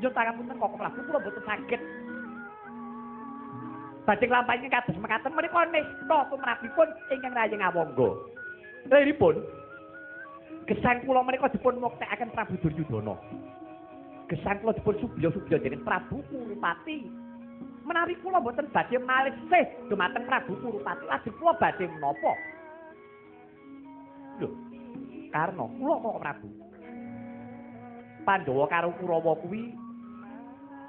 Njur pangapunten Koko Prabu kula mboten saged. Badhe nglampahi kados mekaten menika nista tumrapipun ingkang rayi Ngawangga. Liripun gesang kula menika dipun muktekaken Prabu Duryudana. Gesang kula dipun subya-subya dening Prabu Kurupati. Menawi kula mboten badhe malih sih dumateng Prabu Kurupati, lajeng kula badhe menapa? Lho, Karna, kula kok Prabu. Pandhawa karo Kurawa kuwi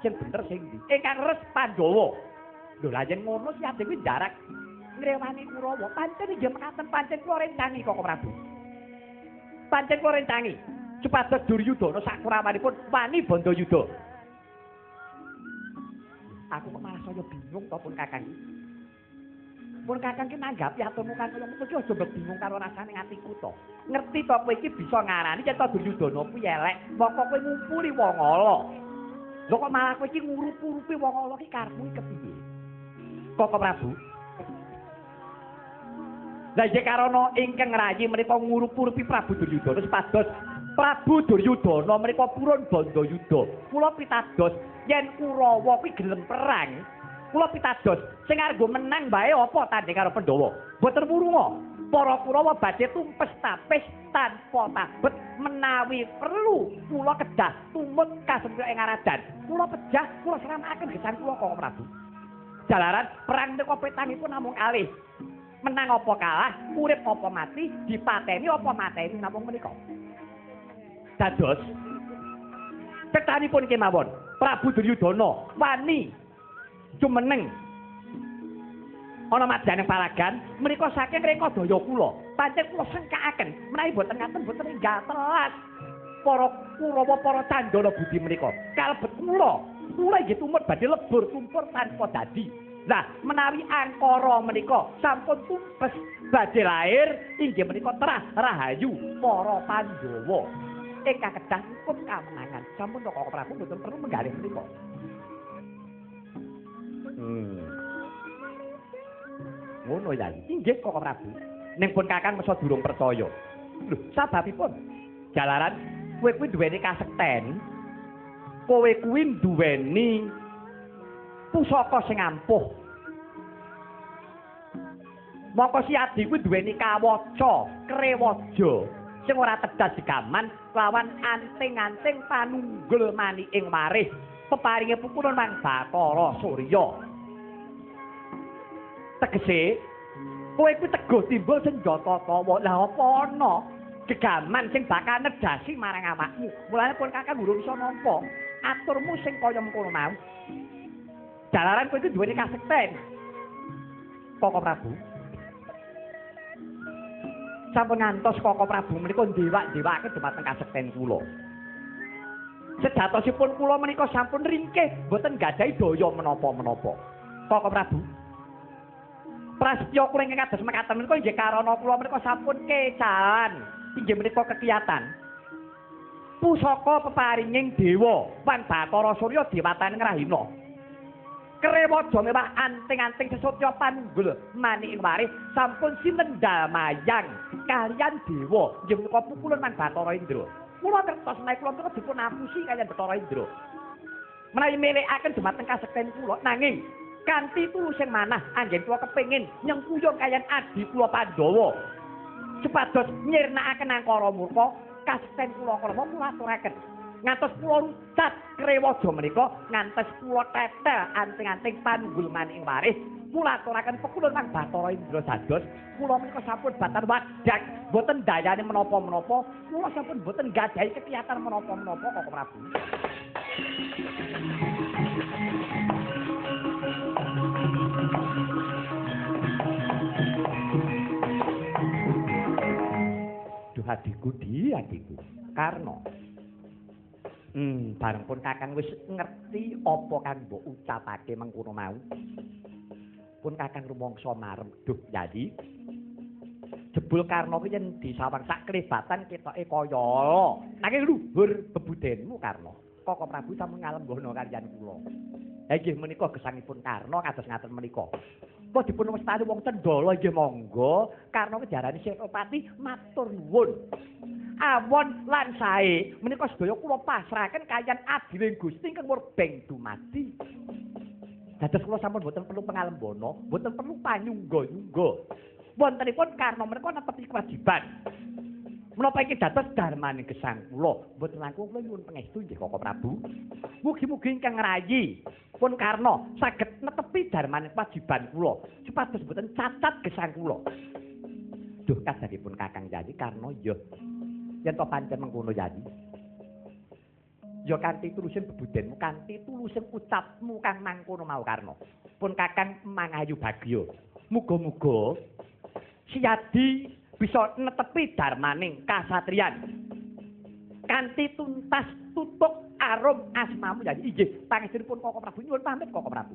sing bener sing ndi? Ingkang res Pandhawa. Lho, lha yen ngono si ade kuwi jarak ngrewangi Kurawa. Pancen inggih mekaten, pancen kula rencangi Koko Prabu. Pancen kula rencangi supados Duryudana sakurawanipun wani bandayuda. Aku kok malah saya bingung to pun Kakang. Pun Kakang ki nanggapi aturmu kang kaya ngono iki aja mbok bingung karo rasane atiku to. Ngerti to kowe iki bisa ngarani yen to Duryudana kuwi elek, mongko kowe ngumpuli wong ala. Lho kok malah kowe iki ngurup-urupi wong ala ki karepmu kepiye? Koko Prabu. Lah iki karana ingkang rayi menika ngurup-urupi Prabu Duryudana supados Prabu Duryudana menika purun bandayuda. Kula pitados yen Kurawa kuwi gelem perang, kula pitados sing arep menang bae apa tanding karo Pandhawa? Mboten wurunga. Para Kurawa badhe tumpes tapis tanpa tabet menawi perlu kula kedah tumut kasempya ing aradan. Kula pejah, kula seramakaken gesang kula Koko Prabu. Jalaran perang menika petangipun namung kalih. Menang apa kalah, urip apa mati, dipateni apa mateni namung menika. Dados cetanipun kemawon Prabu Duryudana wani jumeneng ana madyaning palagan menika saking rekadaya kula. Pancen kula sengkakaken menawi boten ngaten boten enggal telas para Kurawa para Candana budi menika. Kalebet kula, kula inggih tumut badhe lebur tumpur tanpa dadi. Lah menawi angkara menika sampun tumpes badhe lair inggih menika terah rahayu para Pandhawa. Ingkang kedah pun kamenangan. Sampun to Koko Prabu mboten perlu menggalih menika. Ngono ya. Inggih Koko Prabu. Ning pun Kakang mesa durung percaya. Lho, sababipun jalaran kowe kuwi duweni kasekten. Kowe kuwi duweni pusaka sing ampuh. Mongko si adi kuwi duweni kawaca, krewaja sing ora tedas digaman lawan anting-anting panunggul maniking warih peparinge pukulun mang Bathara Surya. Tegese kowe kuwi teguh timbul senjata tawa. Lah apa ana gegaman sing bakal nedhasi marang awakmu? Mulane pun Kakang durung iso nampa aturmu sing kaya mengkono mau. Jalaran kowe iki duweni kasekten. Koko Prabu. Sampun ngantos Koko Prabu menika ndewak-ndewake dumateng kasekten kula. Sejatosipun kula menika sampun ringkih mboten gadhahi daya menapa-menapa. Koko Prabu. Prasetya kula ingkang kados mekaten menika inggih karana kula menika sampun kecalan inggih menika kekiyatan. Pusaka peparinging dewa Wan Bathara Surya dewatane ngrahina. Krewaja mewah anting-anting sesotya panunggul maniking warih sampun sinendal mayang kaliyan dewa inggih menika pukulun man Bathara Indra. Kula ngertos menawi kula menika dipun apusi kaliyan Bathara Indra. Menawi milikaken dumateng kasekten kula nanging kanthi tulusing manah anggen kula kepengin nyengkuyung kaliyan adi kula Pandhawa supados nyirnakaken angkara murka kasekten kula kala kula aturaken. Ngantos kula rucat krewaja menika ngantos kula tetel anting-anting panunggul maniking warih kula aturaken pekulun mang Bathara Indra dados kula menika sampun batan wadak mboten dayane menapa-menapa kula sampun mboten gadhahi kekiyatan menapa-menapa Koko Prabu. Duh adikku di adikku Karna. Bareng pun Kakang wis ngerti apa kang mbok ucapake mengkono mau. Pun Kakang rumangsa marem. Duh, jadi jebul Karna kuwi yen disawang sak klebatan ketoke kaya ala. Nanging luhur bebudenmu Karna. Koko Prabu sampun ngalembana kaliyan kula. Ha inggih menika gesangipun Karna kados ngaten menika. Kok dipun wastani wong cendala inggih monggo. Karna kuwi diarani Senopati matur nuwun. awon lan sae menika sedaya kula pasrahaken kaliyan adiling Gusti ingkang murbeng dumadi. Dados kula sampun boten perlu pangalembana, boten perlu panyungga-nyungga. Wontenipun Karna menika netepi kewajiban. Menapa iki dados darmaning gesang kula, boten langkung kula nyuwun pangestu nggih Koko Prabu. Mugi-mugi ingkang ngrayi pun Karna saged netepi darmaning kewajiban kula supados boten cacat gesang kula. Duh kadaripun Kakang Yayi Karna ya. Yen to pancen mengkono Yayi. Ya kanthi tulusin bebudenmu, kanthi tulusin ucapmu kang mangkono mau Karna. Pun Kakang mangayu bagya. Muga-muga Siyadi bisa netepi darmaning kasatriyan. Kanthi tuntas tutuk arum asmamu Yayi. Inggih, pangestunipun Koko Prabu nyuwun pamit Koko Prabu.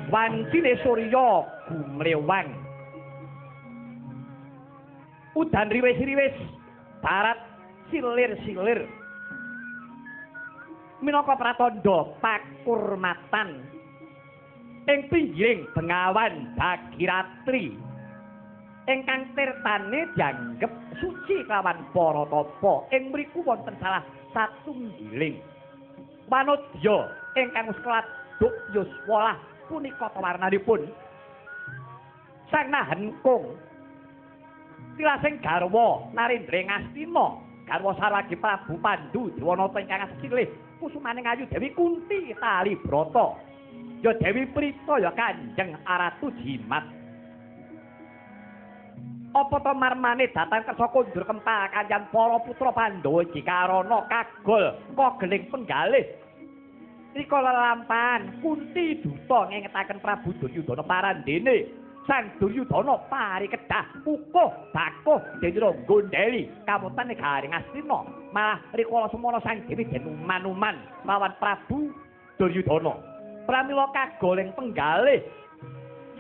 Wancine surya gumlewang. Udan riwis-riwis, barat silir-silir. Minangka pratandha pakurmatan ing pinggiring Bengawan Bagiratri ingkang tirtane dianggep suci kelawan para tapa. Ing mriku wonten salah satunggiling manodya ingkang wis keladuk yuswa punika warnanipun Sang Nahenkung tilasing garwa Narendra Ngastina garwa Sarwagi Prabu Pandu Dewanata ingkang asilih kusumaning ayu Dewi Kunti Talibrata ya Dewi Prita ya Kanjeng Aratu Jimat. Apa to marmane datang kersa kondur kempal kaliyan para putra Pandhawa iki karana kagol kogeling penggalih. Rikala lelampahan Kunti duta ngengetaken Prabu Duryudana parandene. Sang Duryudana pari kedah kukuh bakuh dene gondeli kamutane garing Astina. Malah rikala semono Sang Dewi den uman-uman lawan Prabu Duryudana. Pramila kagoling penggalih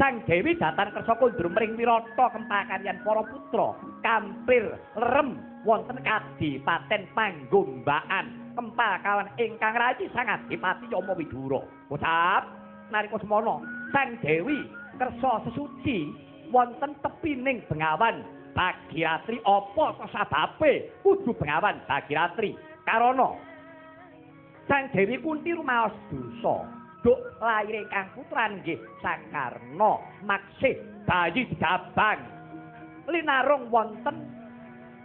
Sang Dewi datan kersa kondur mring Wirata kempal kaliyan para putra kampir lerem wonten kadipaten Panggombaan kempal kawan ingkang raji Sang Adipati Yama Widura. Ucap nalika semono Sang Dewi kersa sesuci wonten tepining Bengawan Bagiratri. Apa sababe kudu Bengawan Bagiratri? Karana Sang Dewi Kunti rumaos dosa duk lair ingkang putra nggih Sang Karna maksih bayi jabang linarung wonten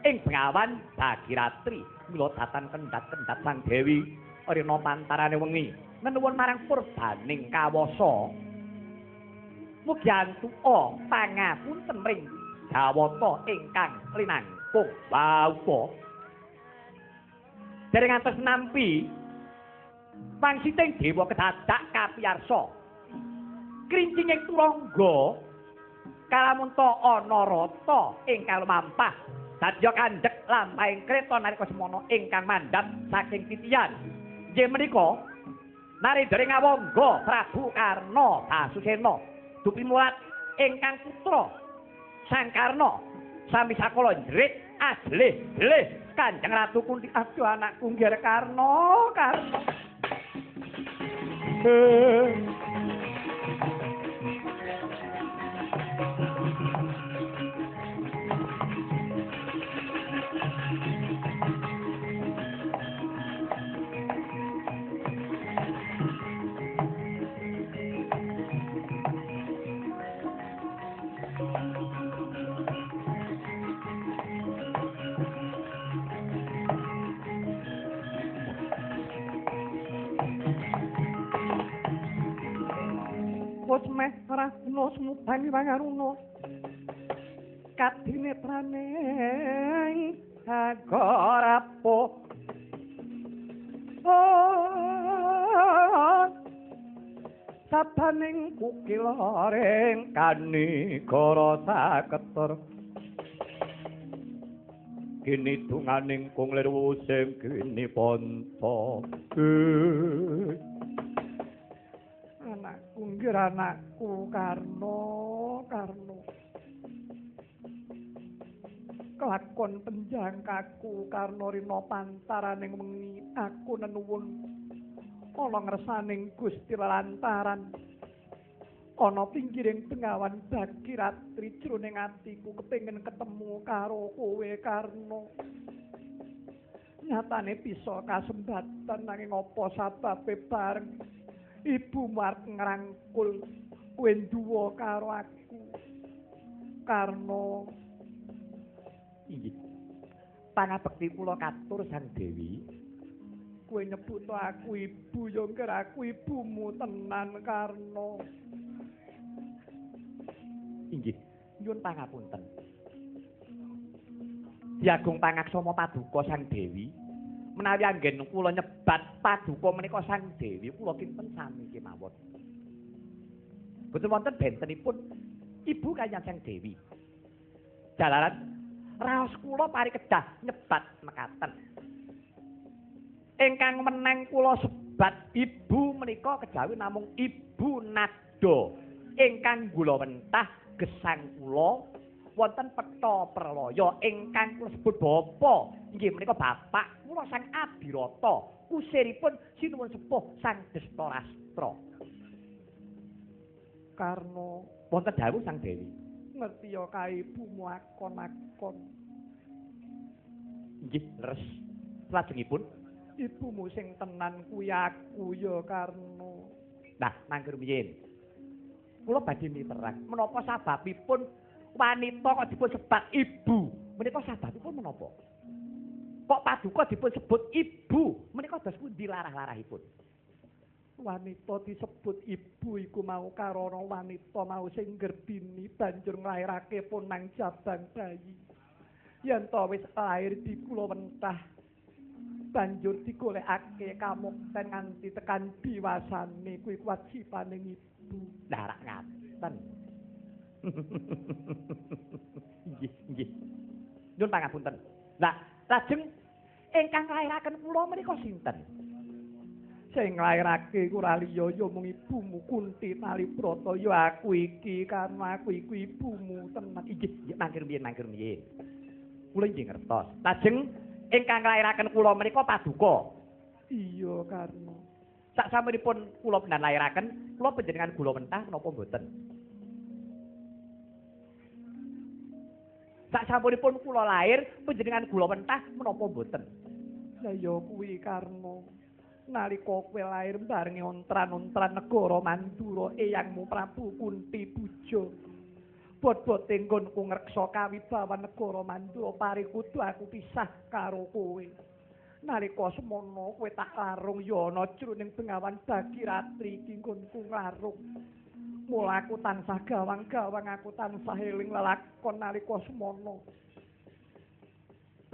ing Bengawan Bagiratri. Mila datan kendhat-kendhat Sang Dewi rina pantarane wengi nenuwun marang purbaning kawasa mugi antuka pangapunten ring Jawata ingkang linangkung waupa. Dereng ngantos nampi wangsiting dewa kedadak kapiyarsa krincinging turangga kalamunta ana rata ingkang lumampah dadya kandhek lampahing kreta nalika semono ingkang mandhap saking titian. Inggih menika Narendra Ngawangga Prabu Karna Basusena dupimulat ingkang putra Sang Karna sami sakala njrit ajlih-lih Kanjeng Ratu Kunti, aduh anakku nggih Karna, Karna. Rahno sumubani wangaruna kadinetraning agarapo sabaning kukilaring kanigara saketer kini dunganing kung lir sing kini ponco. Anakku nggih anakku Karna, Karna. Kelakon penjangkaku Karna rina pantaraning wengi aku nenuwun ana ngersaning Gusti lantaran ana pinggiring bengawan Bagiratri jroning atiku kepengin ketemu karo kowe Karna. Nyatane bisa kasembatan nanging apa sababe bareng ibu arep ngrangkul kowe nduwa karo aku Karna. Inggih. Pangabekti kula katur Sang Dewi. Kowe nyebut aku ibu ya ngger aku ibumu tenan Karna. Inggih, nyuwun pangapunten. Diagung pangaksama paduka Sang Dewi. Menawi anggen kula nyebat paduka menika Sang Dewi, kula kinten sami kemawon. Boten wonten bentenipun ibu kaliyan Sang Dewi. Jalaran raos kula parikedah nyebat mekaten. Ingkang meneng kula sebat ibu menika kejawi namung Ibu Nada ingkang gula mentah gesang kula wonten petha pralaya ingkang kula sebut bapa inggih menika bapak kula Sang Adirata kusiripun sinuwun sepuh Sang Destarastra. Karna wonten dawuh Sang Dewi. Ngerti ya kae ibumu akon-akon. Inggih leres. Lajengipun ibumu sing tenan kuwi aku ya Karna. Nah, mangke rumiyin. Kula badhe miterang menapa sababipun wanita kok dipun sebat ibu? Menika sababipun menapa? Kok paduka dipun sebut ibu? Menika dos pundi larah-larahipun? Wanita disebut ibu iku mau karana wanita mau sing nggerbini banjur nglairake punang jabang bayi. Yen to wis lair dikula wentah banjur digolekake kamukten nganti tekan diwasane kuwi kewajibane ibu. Lah rak ngaten. Nggih, nggih. Nyuwun pangapunten. Lah, lajeng ingkang nglairaken kula menika sinten? Sing nglairake iku ora liya ya mung ibumu Kunti Talibrata ya aku iki karena aku iku ibumu tenan. Inggih, nggih mangke rumiyin, mangke rumiyin. Kula inggih ngertos. Lajeng ingkang nglairaken kula menika paduka. Iya, Karna. Sak sampun kula benar lairaken, kula panjenengan gula mentah menapa mboten? Sak sampunipun kula lahir panjenengan gula mentah menapa mboten? Lah ya kuwi Karna. Nalika kowe lahir barengi ontran-ontran negara Mandura eyangmu Prabu Kunti Buja. Bot-bote nggonku ngreksa kawibawan negara Mandura pari kudu aku pisah karo kowe. Nalika semono kowe tak larung ya ana jroning bengawan Bagiratri iki nggonku nglarung. Mula aku tansah gawang-gawang aku tansah eling lelakon nalika semono.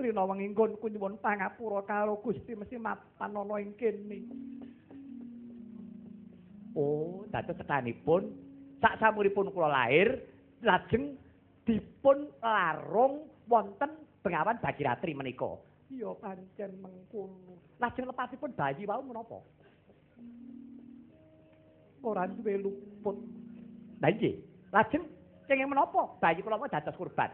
Rina wengi nggonku nyuwun pangapura karo Gusti mesti mapan ana ing kene. Oh, dados tekanipun sak samuripun kula lahir lajeng dipun larung wonten Bengawan Bagiratri menika. Iya pancen mengkono. Lajeng lepasipun bayi wau menapa? Ora duwe luput. Lah nggih, lajeng kenging menapa bayi kula dados kurban?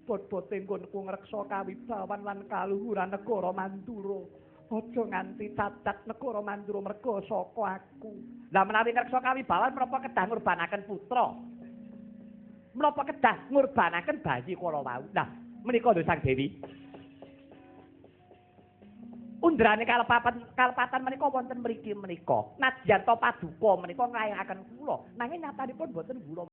Bot-bote nggonku ngreksa kawibawan lan kaluhuran negara Mandura. Aja nganti cacat negara Mandura merga saka aku. Lah menawi ngreksa kawibawan menapa kedah ngurbanaken putra? Menapa kedah ngurbanaken bayi kala wau? Lah menika lho Sang Dewi. Undrane kalepatan menika wonten mriki menika. Nadyan ta paduka menika nglayangaken kula, nanging nyatanipun boten kula.